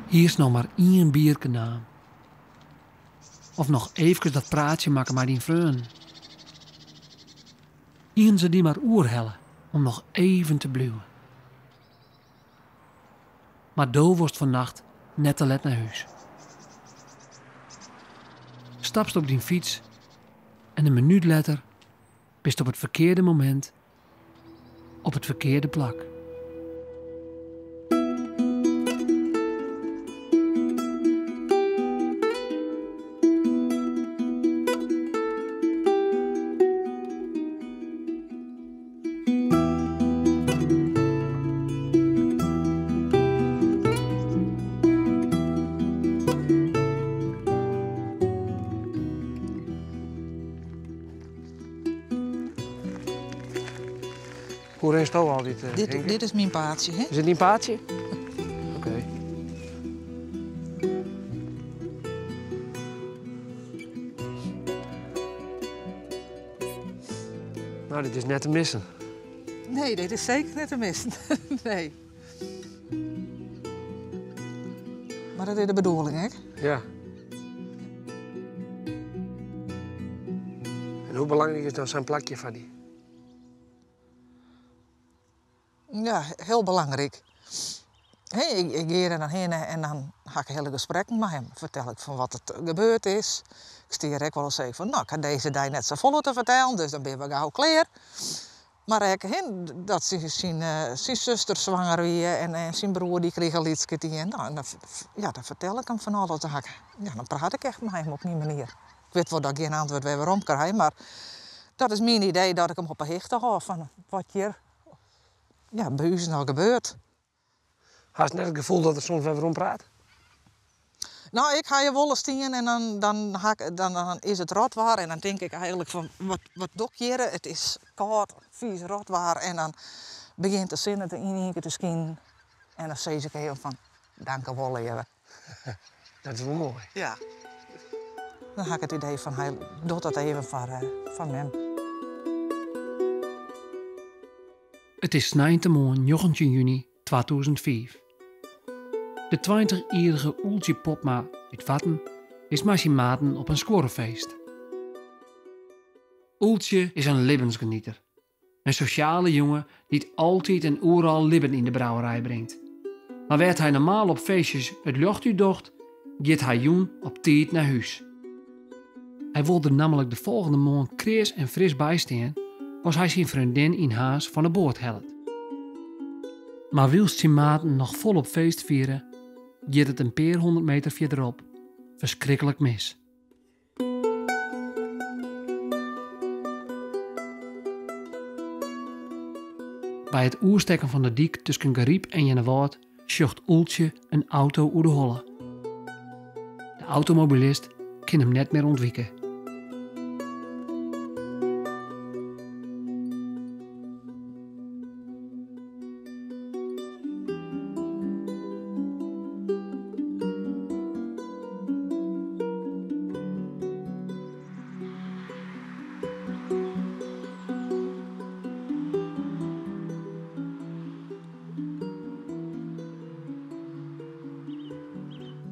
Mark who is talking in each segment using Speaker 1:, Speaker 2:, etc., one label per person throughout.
Speaker 1: Hiest noch mar ien bierke naam. Of noch eefkes dat praatsje makke mei dyn freonen. Hienen se dy mar oerhelle om noch even te bliuwen. Mar do wolst fannacht net te let nei hús. Stapst op dyn fyts en in minút letter bist op it ferkearde momint op it ferkearde plak. Hoe rinst do altyd?
Speaker 2: Dit is myn paadsje, hè?
Speaker 1: Is dit dyn paadsje? Oké. Nou, dit is net te missen.
Speaker 2: Nee, dit is seker net te missen. Nee. Mar dat is de bedoeling, hè?
Speaker 1: Ja. En hoe belangryk is dan sa'n plakje foar dy?
Speaker 2: Ja, hiel belangryk. Ik, ik gean der dan hinne en dan ha ik hiele gesprekken mei him. Fertel ik fan wat der gebeurd is. Ik stean ek wolris even fan, no, ik ha dizze dei net safolle te fertellen, dus dan binne we gau klear. Mar ek dat syn suster swanger wie en syn broer dy krige in lyts kertier. No, en dan, ja, dan fertel ik him fan alles. Dan ha ik, ja, dan praat ik echt mei him op myn manier. Ik wit wol dat ik gjin antwurd wer werom krij, mar dat is myn idee dat ik him op 'e hichte hâld fan wat hjir ja, by ús no gebeurt.
Speaker 1: Hast net it gefoel dat er soms wer werom praat?
Speaker 2: No, ik ha hjir wolris stien en dan, dan, ha ik, dan, dan is it rotwaar en dan tink ik eigenlik fan wat, wat doch ik hjir? It is kâld, fiis rotwaar en dan begjint de sinne yn ien kear te skinen en dan sis ik even fan dankewol leave.
Speaker 1: Dat is wol moai.
Speaker 2: Ja. Dan ha ik it idee fan hy docht dat even foar, eh, foar mem.
Speaker 1: It is sneintemoarn 19 juny 2005. De 20-jierrige Oeltje Popma út Warten is mei syn maten op in skuorrefeest. Oeltje is in libbensgenieter. In sosjale jonge dy't altyd en oeral libben yn de brouwerij bringt. Mar wêr't hy normaal op feestjes it ljocht út docht, giet hy jûn op tiid nei hús. Hy wol der nammentlik de folgjende moarn kreas en fris by stean as hy syn freondin yn Harns fan 'e boat hellet. Mar wylst syn maten noch folop feest fiere, giet it in pear hûndert meter fierderop ferskriklik mis. By it oerstekken fan de dyk tusken Garyp en Earnewâld sjocht Oeltsje in auto oer de holle. De automobilist kin him net mear ûntwike.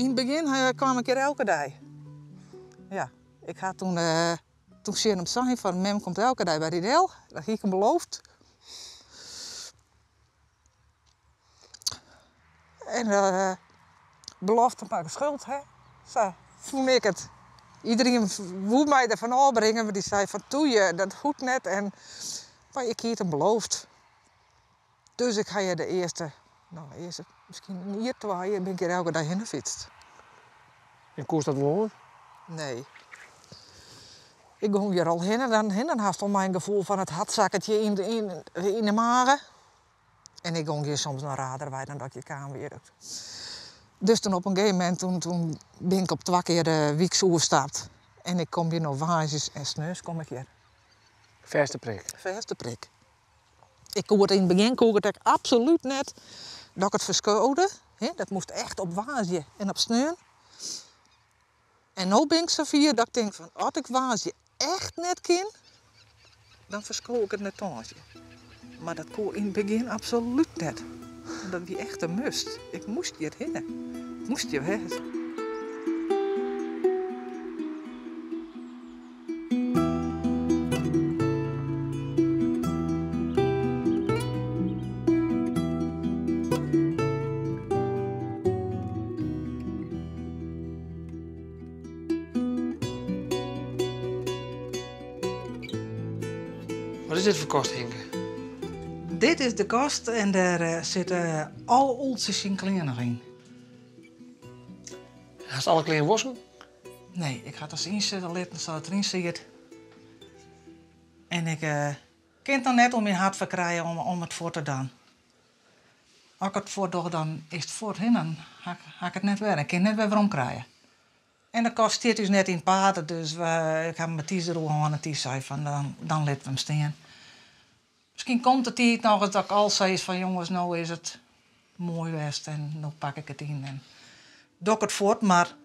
Speaker 2: Yn it begjin kwam ik hjir elke dei. Ja, ik ha toen, uh, toen tsjin him sein fan mem komt elke dei by dy del. Dat hie ik him beloofd. En uh, belofte makke skuld, hè. Sa fûn ik it. Iedereen woe my derfan ôfbringe, mar dy sei fan toe, dat hoecht net. En, mar ik hie it him beloofd. Dus ik ha hjir de earste, no, earste, miskien in jier, twa jier, bin ik hjir elke dei hinne fytst.
Speaker 1: En koest dat wol oan?
Speaker 2: Nee. Ik gong hjir al hinne, dan, dan hast al mei in gefoel fan it hert sakket je yn, yn, yn de mage. En ik gong hjir soms noch raarder wei dan dat ik kaam wie. Dus toen op in gegeven momint, toen, toen bin ik op twa kear de wyks oerstapt. En ik kom hjir no woansdeis en sneons kom ik hjir.
Speaker 1: Fêste prik?
Speaker 2: Fêste prik. Ik koe it yn it begjin koe ik it ek absolút net dat ik it ferskode. Dat moast echt op woansdei en op sneon. En no bin ik safier dat ik tink fan as ik woansdei echt net kin, dan fersko ik it nei tongersdei. Mar dat koe yn it begjin absolút net. Dat wie echt in must. Ik moast hjir hinne. Moast je, hè.
Speaker 1: Wat is dit foar kast, Hinke?
Speaker 2: Dit is de kast en dêr eh, sitte al Oeltsje syn klean noch yn.
Speaker 1: Hast alle klean wosken?
Speaker 2: Nee, ik ha it as ynsitte litten sa't it deryn siet. En ik eh, kin it noch net oer myn hart ferkrije om, om it fuort te dwaan. As ik it fuort doch, dan is it fuort hin, dan ha, ha ik it net wer. Ik kin it net wer werom krije. En de kast stiet ús net yn it paad, dus we, ik ha Matthys deroer hân en Thys sei fan dan, dan litte we him stean. Miskien komt de tiid noch ris dat ik al sis fan jonges, no is it moai west en no pak ik it yn en doch ik it fuort, mar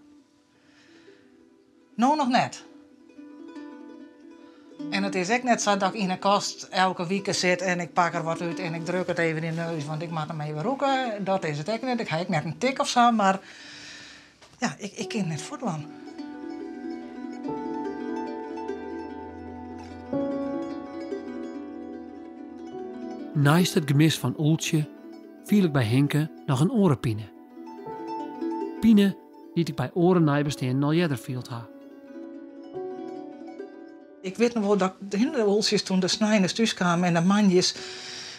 Speaker 2: no noch net. En it is ek net sa dat ik yn 'e kast elke wike sit en ik pak der wat út en ik druk it even yn de neus, want ik moat him even rûke. Dat is it ek net. Ik ha ek net in tik of sa, mar ja, ik, ik kin it net fuortdwaan.
Speaker 1: Neist it gemis fan Oeltsje fiel ik by Hinke noch in oare pine. Pine dy't ik by oare neibesteanden al earder field ha.
Speaker 2: Ik wit noch wol dat de Oeltsjes toen de sneines thús kamen en de moandeis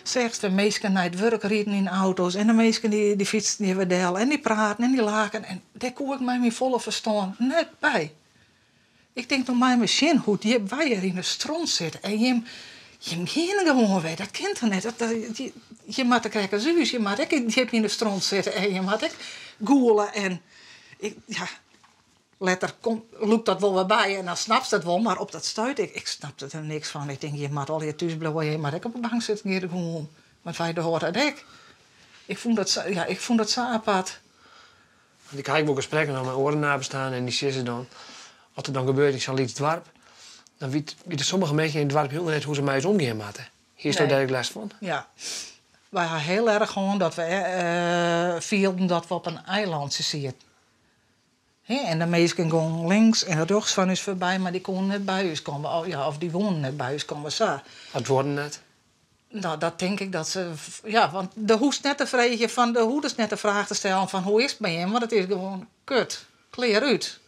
Speaker 2: seachst de minsken nei it wurk riden yn auto's en de minsken dy, dy fytsten hjir wer del en dy praten en dy laken en dêr koe ik mei myn folle ferstân net by. Ik tink, no mei my sjen hoe't djip wy hjir yn de stront sitte en jim, jim geane gewoan wer. Dat kin toch net? Dat, dat, je, je moatte krekt as ús, je moatte ek djip yn de stront sitte en je moatte ek gûle en ik, ja, letter kom, lûkt dat wol wer by en dan snapst it wol, mar op dat stuit, ik, ik snapte der niks fan. Ik tink, je moatte allegear thús bliuwe, je moatte ek op de bank sitten, gean gewoan. Want wy dogge dat ek. Ik fûn dat sa, ja, ik fûn dat sa apart.
Speaker 1: Want ik ha ek wol gesprekken hân mei oare nabestaanden en dy sizze dan, wat der dan gebeurt yn sa'n lyts doarp, dan wit, witte sommige minsken yn it doarp hielendal net hoe't se mei ús omgean moatte. Hiest
Speaker 2: Nee.
Speaker 1: dêr ek lêst fan?
Speaker 2: Ja. Wy ha hiel erch hân dat we eh, fielden dat we op in eilantsje sieten. Hè, en de minsken gongen links en rjochts fan ús foarby, mar dy koenen net by ús komme. Of, ja, of dy woenen net by ús komme, sa.
Speaker 1: Dat doarden net?
Speaker 2: Nou, dat tink ik dat se. Ja, want do hoechst net te freegjen fan. Do hoechst net de fraach te stellen fan hoe is it mei jim, want it is gewoan kut. Klear út.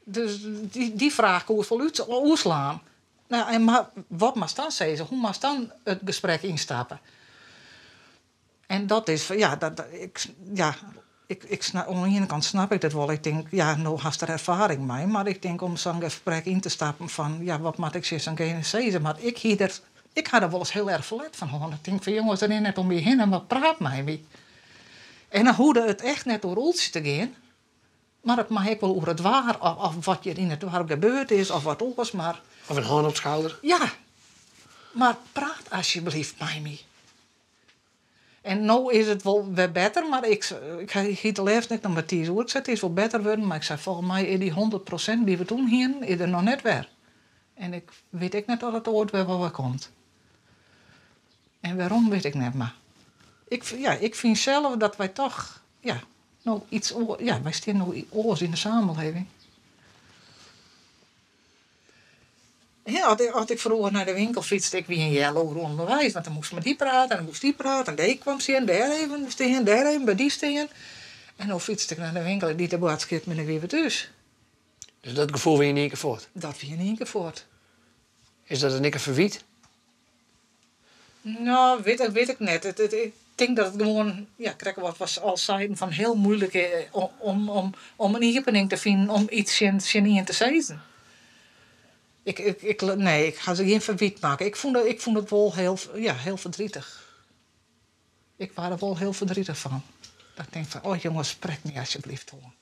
Speaker 2: Dus dy, dy fraach koest wol út, oerslaan. Nou, en mar wat moatst dan sizze? Hoe moatst dan it gesprek ynstappe? En dat is, ja, dat, ik, ja, ik, ik, oan de iene kant snap ik dat wol. Ik tink, ja, no hast der erfaring mei. Mar ik tink om sa'n gesprek yn te stappen fan, ja, wat moat ik tsjin sa'n gene sizze? Mar ik hie der, ik ha der wolris hiel erch ferlet fan hân. Ik tink fan, jonges, rin net om my hinne, mar praat mei my. En dan hoegde it echt net oer Oeltsje te gean. Mar it mei ek wol oer it waar of, of wat hjir yn it doarp gebeurd is of wat oars, mar...
Speaker 1: Of in hân op 't skouder.
Speaker 2: Ja, mar praat asjebleaft mei my. En no is it wol wer better, mar ik, ik hie it de lêsten ek noch mei Thys oer. Ik sei, it is wol better wurden, mar ik sei, folgens my is dy 100% dy't we toen hienen, is der noch net wer. En ik wit ek net oft it oait wer wol wer komt. En wêrom wit ik net, mar ik, ja, ik fyn sels dat wy toch, ja, no iets oar, ja, wy stean no oars yn de samenleving. Ja, as ik, as ik froeger nei de winkel fytste, ik wie in healoere ûnderweis, want dan moast mei dy prate en dan moast dy prate en dêr kwam sjen, dêr even stean, dêr even by dy stean. En no fytste ik nei de winkel, ik die de boadskippen en ik wie wer thús.
Speaker 1: Dus dat gefoel wie yn ien kear fuort?
Speaker 2: Dat wie yn ien kear fuort.
Speaker 1: Is dat dan ek in ferwyt?
Speaker 2: No, wit ik, wit ik net. It, it, ik tink dat it gewoan, ja, krekt wat we al seiden, fan hiel muoilik is om, om, om in iepening te finen om iets tsjin, tsjin ien te sizzen. Ik, ik, ik, nee, ik ha se gjin ferwyt makke. Ik fûn, ik fûn it wol hiel, ja, hiel verdrietig. Ik waard der wol hiel verdrietig fan. Dat ik tink fan, oh jonges, sprek my asjebleaft oan.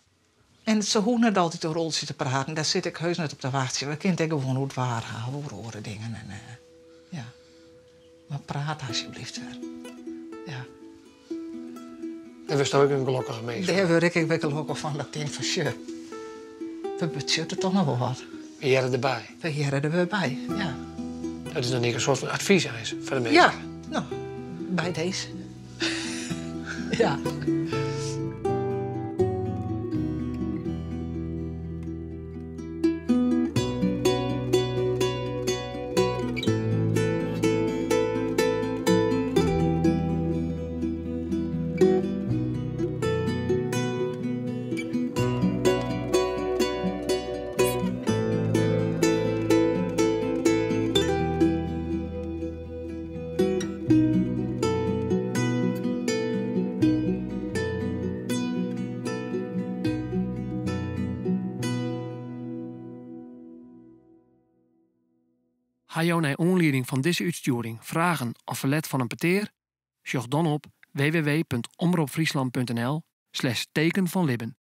Speaker 2: En se hoege net altyd oer Oeltsje te praten, dêr sit ik heus net op te wachtsjen. We kinne it ek gewoan oer it waar ha of oer oare dingen. En, eh, ja. Mar praat asjebleaft wer. Ja.
Speaker 1: Dêr wurdst ek in gelokkige mins
Speaker 2: fan. Dêr wurd ik ek wer gelokkich fan. Dat ik tink fan sjoch, we betsjutte toch noch wol wat.
Speaker 1: We hearre derby.
Speaker 2: We hearre der wer by, ja.
Speaker 1: Dat is dan ek in soart fan advys eins foar de minsken.
Speaker 2: Ja, no, by dizze. Ja.
Speaker 1: Ha jo nei oanlieding fan dizze útstjoering fragen of ferlet fan in petear? Sjoch dan op www.omropfryslan.nl/tekenfanlibben.